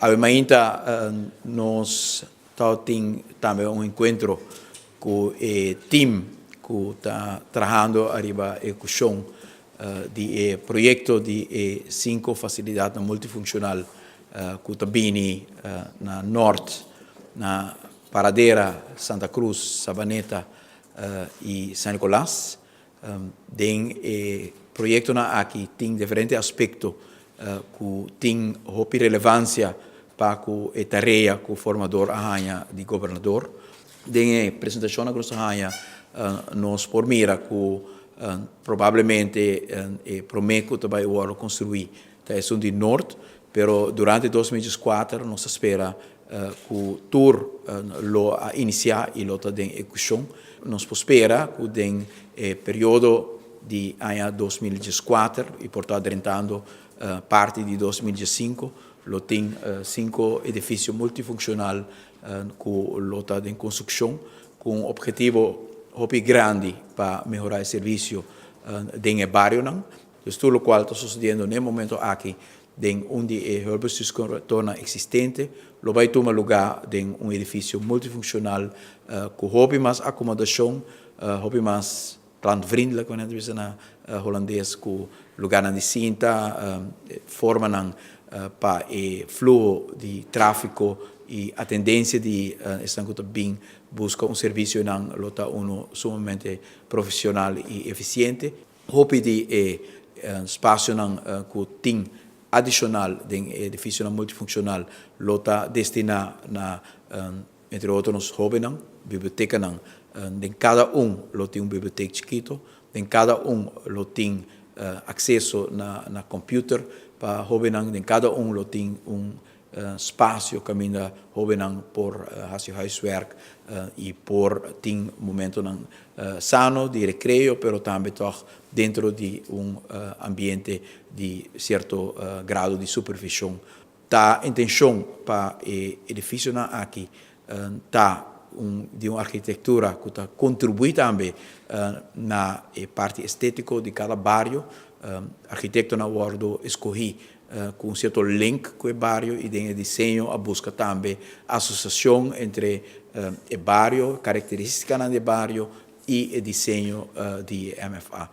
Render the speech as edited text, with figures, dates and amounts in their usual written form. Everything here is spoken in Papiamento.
Awe mainta nos tin tambe un enkuentro ku e team ku ta trahando ariba ehekushon di e proyekto di e sinku fasilidat multifunshonal ku ta bini na Nort, na Paradera, Santa Cruz, Sabaneta i San Nicolas. Den e proyektonan aki tin diferente aspekto ku tin hopi relevansia pa ku e tarea ku formador a haña di gobernador. Den e presentashonnan ku nos a haña nos por mira ku probablemente e promé ku ta bai wòrdu konstruí ta esun di Nort, pero durante 2004 nos ta spera ku tur lo a inisiá i lo ta den ehekushon. Nos por spera ku den e periodo di aña 2004 i por ta drentando parti di 2005 lo tin sinku edifisio multifunshonal ku lo ta den konstrukshon ku un ophetivo hopi grandi pa mehorá e servisio den e barionan. Dus tur lokual ta sosediendo na e momento aki den un di e hulpbestuurskantoornan eksistente lo bai tuma lugá den un edifisio multifunshonal ku hopi mas akomodashon, hopi mas klantvriendelijk, manera ta bisa na holandes, ku lugánan di sinta, formanan pa e fluho di tráfiko i atendensia di esnan ku ta bin buska un servisionan lo ta unu sumamente profesional i efisiente. Hopi di e spasionan ku tin adishonal den e edifisionan multifunshonal lo ta destiná na, entre otro, nos hóbennan. Bibliotekanan, den kada un lo tin un bibliotek chikito, den kada un lo tin akseso na kòmpiuter pa hóbennan, den kada un lo tin un spasio kaminda hóbennan por hasi huiswerk i por tin momentonan sano di rekreo, pero tambe tòg dentro di un ambiente di sierto grado di supervishon. Ta intenshon pa e edifisionan aki ta un di un arkitektura ku ta kontribuí tambe na e parti estétiko di kada bario. Arkitektonan a wòrdu eskohí ku un sierto link ku e bario i den e diseño a buska tambe asosiashon entre e bario, karakterístikanan di e bario i e diseño di e MFA.